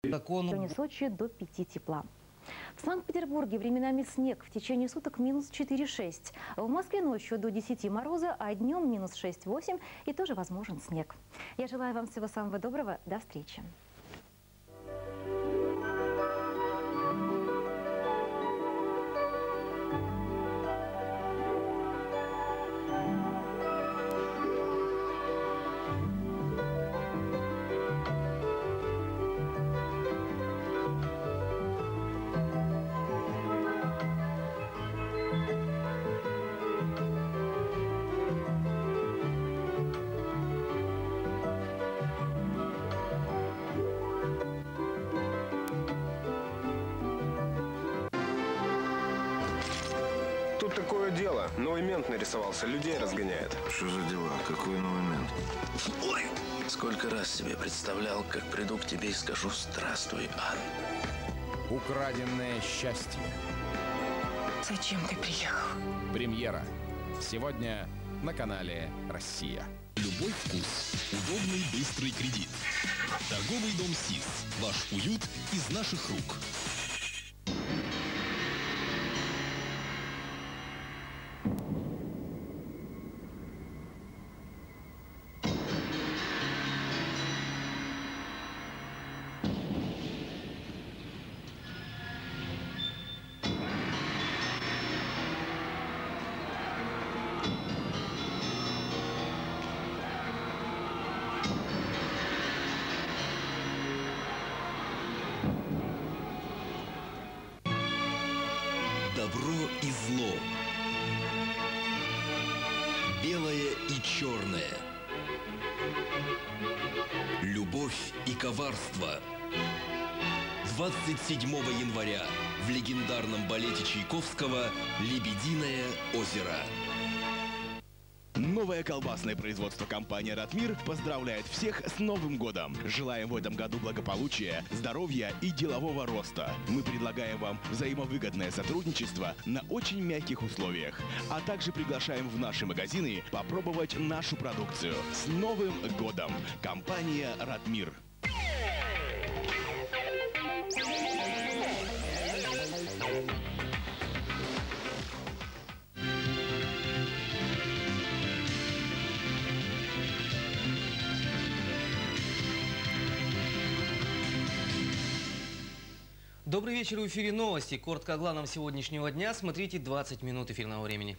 В Сочи до 5 тепла. В Санкт-Петербурге временами снег. В течение суток минус 4,6. В Москве ночью до 10 мороза, а днем минус 6,8 и тоже возможен снег. Я желаю вам всего самого доброго. До встречи. Тут такое дело. Новый мент нарисовался, людей разгоняет. Что за дела? Какой новый мент? Ой! Сколько раз себе представлял, как приду к тебе и скажу «Здравствуй, Ан». Украденное счастье. Зачем ты приехал? Премьера. Сегодня на канале «Россия». Любой вкус. Удобный быстрый кредит. Торговый дом СИС. Ваш уют из наших рук. Добро и зло. Белое и черное. Любовь и коварство. 27 января в легендарном балете Чайковского «Лебединое озеро». Новое колбасное производство компании «Ратмир» поздравляет всех с Новым годом! Желаем в этом году благополучия, здоровья и делового роста. Мы предлагаем вам взаимовыгодное сотрудничество на очень мягких условиях, а также приглашаем в наши магазины попробовать нашу продукцию. С Новым годом! Компания «Ратмир». Добрый вечер, в эфире новости. Коротко о главном сегодняшнего дня. Смотрите 20 минут эфирного времени.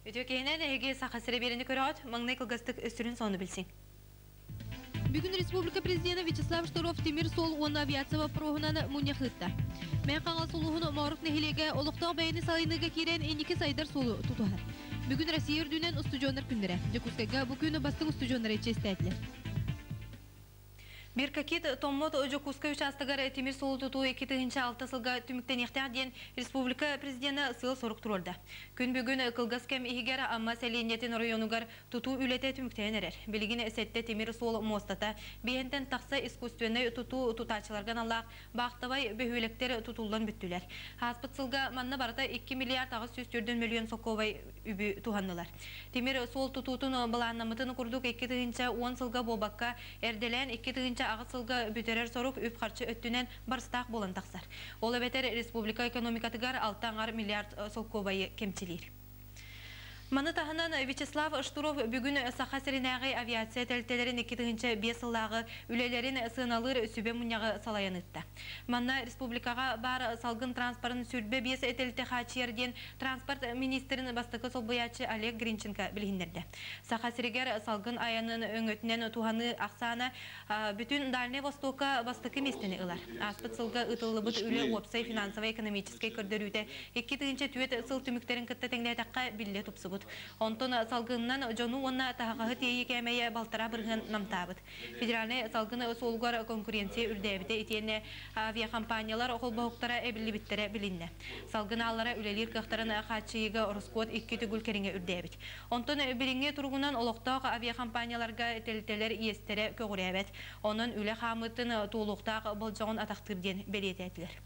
Үтүө киэһэнэн эһиги Саха сирэ биэриини көрөҕүт, маҥнай кылгастык сүрүн сонуну билсиҥ. Бүгүн республика президенэ Вячеслав Штыров тимир суол уонна авиация боппуруоһунан мунньах ыытта. Мэҥэ Хаҥалас улууһун Моорук нэһилиэгэ олохтоох бэйэни салайыныыга киирэн инники сайдар суолу тутуһар. Бүгүн Россия үрдүнэн устудьуоннар күннэрэ. Дьокуускайга бу күн бастыҥ устудьуоннары чиэстээтилэр. Беркакит Томмот Дьокуускай учаастагар тимир суолу тутуу 2006 сылга түмүктэниэхтээх диэн республика президенэ сыал-сорук туруорда. Күн бүгүн кылгас кэм иһигэр Амма сэлиэнньэтин оройуонугар тутуу үлэтэ түмүктэнэн эрэр. Билигин сэттэ тимир суол муостата, биэһинтэн тахса искусственнай тутуу тутааччыларга аналлаах баахтабай бөһүөлэктэр тутуллан бүттүлэр. Ааспыт сылга манна барыта 2 миллиард 804 мөлүйүөн солкуобай үбү туһаннылар. Тимир суол тутуутун былааннаммытын курдук 2010 сылга буолбакка, Эрдэлээн 2008 сылга бүтэрэр сорук үп-харчы өттүнэн барыстаах буолан тахсар. Ол эбэтэр республика экономикатыгар алта аҥар миллиард солкуобайы кэмчилиир. Маны таһынан Вячеслав Штуров бүгүн Саха сиринээҕи авиация тэрилтэлэрин 2005 сыллааҕы үлэлэрин сыаналыыр сүбэ мунньаҕы салайан ыытта. Манна республикаҕа баар салгын транспорын 25 тэрилтэ хааччыйар диэн транспорт министрин бастакы солбуйааччы Олег Гринченко билиһиннэрдэ. Саха сиригэр салгын айанын өҥөтүнэн туһаныы ахсаана бүтүн Дальнай Востокка бастакы миэстэни ылар. Ааспыт сылга ыытыллыбыт үлэ уопсай финансовай-экономическай көрдөрүүтэ 2004 сыл түмүктэрин кытта тэҥнээтэххэ биллэ тупсубут. Онтон салгынынан дьону уонна таһаҕаһы тиэйии кээмэйэ балтараа бырыһыан намтаабыт. Федеральнай салгын суолугар конкуренция үрдээбитэ итиэннэ авиахампаанньалар холбоһуктара эбиллибиттэрэ билиннэ. Салгын ааллара үлэлиир кыахтарын хааччыйыыга ороскуот икки төгүл кэриҥэ үрдээбит. Онтон билиҥҥи туругунан олохтоох авиахампаанньаларга тэрилтэлэр иэстэрэ көҕүрээбэт. Онон үлэ хаамыытын туолуохтаах болдьоҕун атахтыыр диэн бэлиэтээтилэр.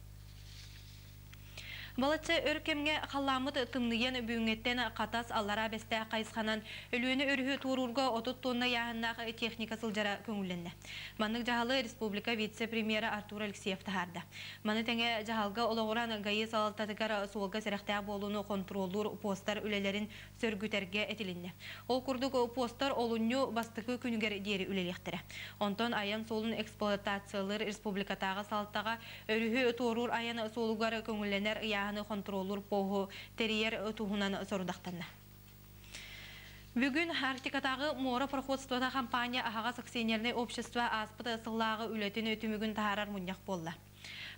Балачча өр кэмҥэ халлааммыт тымныйан бүгүҥҥэттэн Хатас, Аллараа Бэстээх хайысханан Өлүөнэ өрүһү туоруурга 30 тонна ыйааһыннаах техника сылдьара көҥүллэннэ. Маннык дьаһалы республика вице-премьера Артур Алексеев таһаарда. Маны тэҥэ дьаһалга олоҕуран ГАИ салалтатыгар суолга сэрэхтээх буолууну хонтуруоллуур постар үлэлэрин сөргүтэргэ этилиннэ. Ол курдук, постар олунньу бастакы күнүгэр диэри үлэлиэхтэрэ. Онтон айан суолун эксплуатациялыыр республикатааҕы салалтаҕа өрүһү туоруур айан суолугар көҥүллэнэр ыйааһыны хонтуруоллуур поһу тэрийэр туһунан сорудахтанна. Бүгүн Арктикатааҕы муора пароходствота компания аһаҕас акционернай общество ааспыт сыллааҕы үлэтин түмүгүн таһаарар мунньах буолла.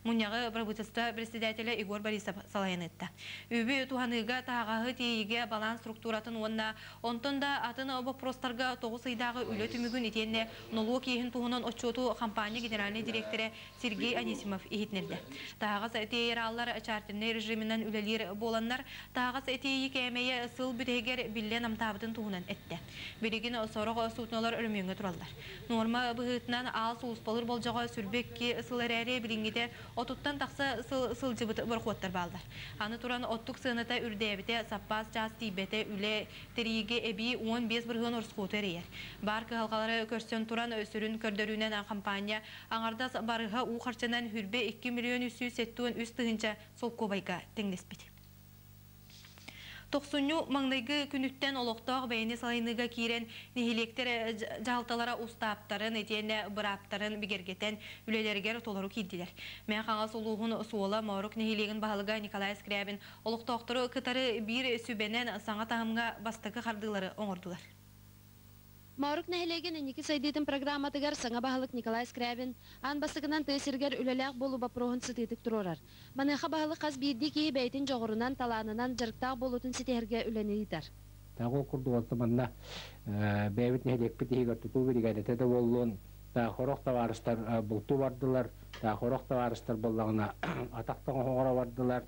Мунньаҕы бырабыыталыстыба председателэ Егор Борисов салайан ыытта. Үбү туһаныыга таһаҕаһы тиэйиигэ балаан структуратын уонна онтон да атын боппуруостарга тоҕус ыйдааҕы үлэ түмүгүн итиэннэ нолуок иэһин туһунан отчуоту хампаанньа генеральнай дириэктэрэ Сергей Анисимов иһитиннэрдэ. Таһаҕас тиэйэр ааллар чартернай режиминэн үлэлиир буоланнар, таһаҕас тиэйии кээмэйэ сыл бүтэһигэр биллэ намтаабытын туһунан эттэ. Билигин сорох суднолар өрөмүөҥҥэ тураллар. Нуорма быһыытынан аал сулууспалыыр болдьоҕо 22 сыл эрээри билиҥҥитэ отуттан тахса сыл сылдьыбыт борохуоттар бааллар. Аны туран оттук сыаната үрдээбитэ, саппаас чаас тиийбэтэ үлэ тэрийиигэ эбии 15% ороскуоту эрэйэр. Баар кыһалҕалары көрсөн туран сүрүн көрдөрүүнэн хампаанньа аҥардас барыһа уу харчынан хүрбэ 2 миллион 373 тыһыынча солкуобайга тэҥнэспит. Тохсунньу маҥнайгы күнүттэн олохтоох бэйэни салайыныыга киирэн нэһилиэктэр дьаһалталара устааптарын итиэннэ бырааптарын бигэргэтэн үлэлэригэр толору киирдилэр. Мэҥэ Хаҥалас улууһун Суола Моорук нэһилиэгин баһылыга Николай Скрябин олохтоохтору кытары биир сүбэнэн саҥа таһымҥа бастакы хардыылары оҥордулар. Моорук нэһилиэгин инники сайдыытын программатыгар саҥа баһылык Николай Скрябин аан бастакынан тыа сиригэр үлэлээх буолуу боппуруоһун сытыытык туруорар. Маныаха баһылык хас биирдии киһи бэйэтин дьоҕурунан, талаанынан дьарыктаах буолуутун ситиһэргэ үлэни ыытар. Ол курдук онто манна бэйэбит нэһилиэкпит иһигэр тутуу биригээдэтэ да буоллун, хорох табаарыстар бултуу бардылар, хорох табаарыстар буоллаҕына атах тоҥоһоҕоро бардылар,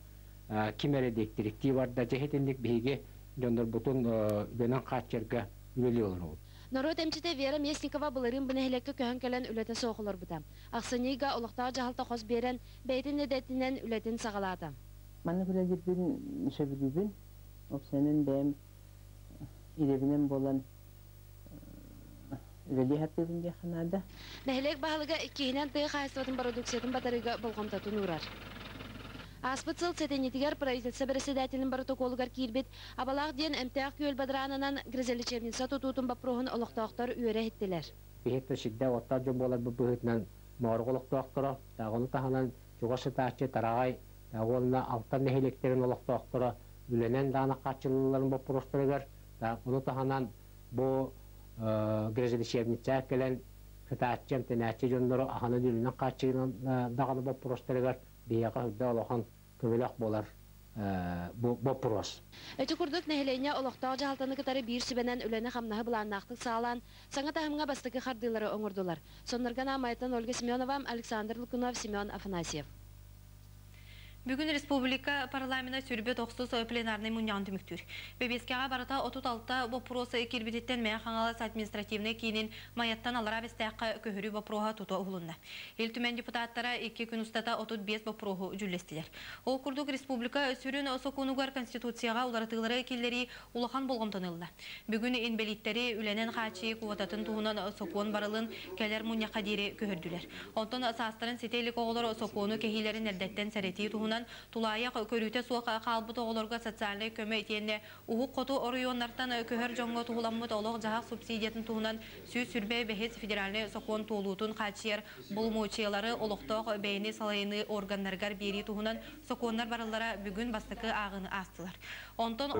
ким эрэ диэктириктии барда. Дьэ итинник биһиги дьоннорбутун үлэнэн хааччыйарга үлэлии олоробут. Норуот эмчитэ Вера Местникова былырыын бу нэһилиэккэ көһөн кэлэн үлэтэ суох олорбута. Ахсынньы ыйга олохтоох дьаһалта хос биэрэн, бэйэтин идэтинэн үлэтин саҕалаата. Маннык үлэлиирбин сөбүлүүбүн. Уопсайынан бэйэм идэбинэн буолан үлэлии сатыыбын диэххэ наада. Нэһилиэк баһылыга иккиһинэн тыа хаһаайыстыбатын бородууксуйатын батарыыга болҕомтотун уурар. Ааспыт сыл сэтинньитигэр правительство бэрэссэдээтэлин боротокуолугар киирбит Абалаах диэн эмтээх күөл бадараанынан грязелечебница тутуутун боппуруоһун олохтоохтор үөрэ иһиттилэр. Биһиги сирдэ оттоох дьон буоларбыт быһыытынан Моорго олохтоохторо, ону таһынан чугас сытааччы Тараҕай уонна Алтан нэһилиэктэрин олохтоохторо үлэнэн даҕаны хааччыллалларын боппуруостарыгар, ону таһынан бу грязелечебница кэлэн сытааччы, эмтэнээччи дьоннору аһынан-үөлүнэн хааччыйынан даҕаны боппуруостарыгар биһиэхэ сүрдээх улахан көмөлөөх буолар бу боппуруос. Ити курдук нэһилиэнньэ олохтоох дьаһалтаны кытары биир сүбэнэн үлэни-хамнаһы былааннаахтык саҕалаан, саҥа таһымҥа бастакы хардыылары оҥордулар. Соннорго Наамайтан Ольга Семенова, Александр Лукунов, Семен Афанасьев. Бүгүн республика парламена сүрбэ тохсус пленарнай мунньаҕын түмүктүүр. Бэбиэскэҕэ барыта 36 боппуруос киирбититтэн Мэҥэ Хаҥалас административнай киинин Майаттан Аллараа Бэстээххэ көһөрүү боппуруоһа тута уһулунна. Ил Түмэн депутаттара икки күн устата 35 боппуруоһу дьүүллэстилэр. Ол курдук республика сүрүн сокуонугар Конституцияҕа уларытыылары киллэрии улахан болҕомтону ылла. Бүгүн инбэлииттэри үлэнэн хааччыйыы квотатын туһунан сокуон барылын кэлэр мунньахха диэри көһөрдүлэр. Онтон саастарын ситэ илик оҕолор сокуону кэһиилэрин эрдэттэн сэрэтии туһунан тулаайах көрүүтэ суох хаалбыт оҕолорго социальнай көмө итиэннэ Уһук Хоту оройуоннартан көһөр дьоҥҥо туһуламмыт олох-дьаһах субсидиятын туһунан 125 федеральнай сокуон туолуутун хааччыйар боломуочуйалары олохтоох бэйэни салайыныы органнарыгар биэрии туһунан сокуоннар барыллара бүгүн бастакы ааҕыыны аастылар. Онтон.